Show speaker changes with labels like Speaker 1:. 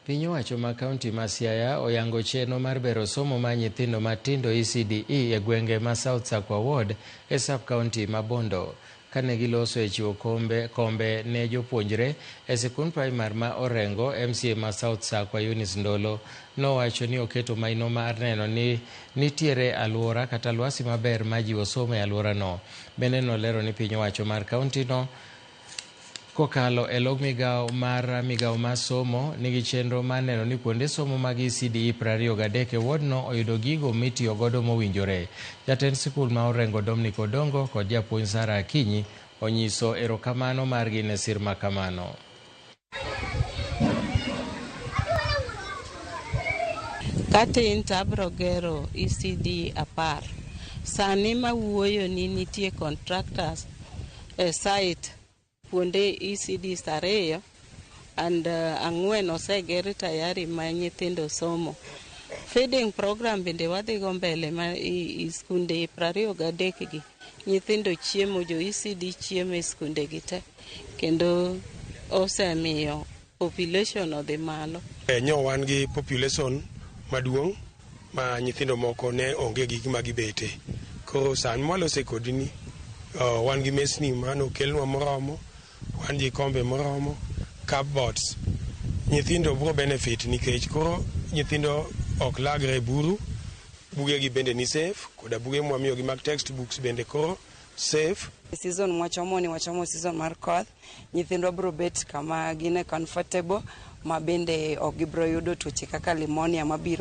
Speaker 1: Piny owacho ma kaunti ma Siaya oyango chenro mar bero somo mar nyithindo matindo ECDE e gwenge ma South Sakwa Ward e sub kaunti ma Bondo. Kane giloso e chiwo kombe ne jopuonjre e sikund primar ma Orengo, MCA ma South Sakwa Eunice Ndolo nowacho ni oketo maino mar neno ni nitiere aluora kata lwasi maber ma jiwo somo e aluorano. Bende nolero ni piny owacho mar kaunti no kokalo e log migao mar somo nigi chenro mar neno ni kuonde somo mag ECDE 23 e wodno oyudo gigo mitiyo godo mowinjore. Jatend sikul ma Orengo Dominic Odongo kod japuonj Sara Akinyi onyiso erokamano margi ne sir makamano.
Speaker 2: Katin to abro gero ECD 10. Sani mawuoyo ni nitie contractors e site kuonde ECDs ariyo and ang'wen oseger tayari ma nyithindo somo. Feeding program bende wadhi go mbele ma i skunde 23 gi nyithindo chiemo, jo ECD chiemo e skunde gi te kendo osemiyo population odhi malo.
Speaker 3: Nyo wan gi population maduong' ma nyithindo moko ne onge gi gima gibete. Koro sani mwalose kodi ni wan gi mesni manokelnwa moromo, wan gi kombe moromo, cupboards. Nyithindo bro benefit nikech koro nyithindo ok lagre e buru, bugegi bende ni safe, koda buge mwamiyogi mag textbooks bende koro safe.
Speaker 4: Season mwachomo ni wachomo season mar koth, nyithindwa bro bet kama gine comfortable ma bende ok gibro yudo tuoche kaka pneumonia mabiro.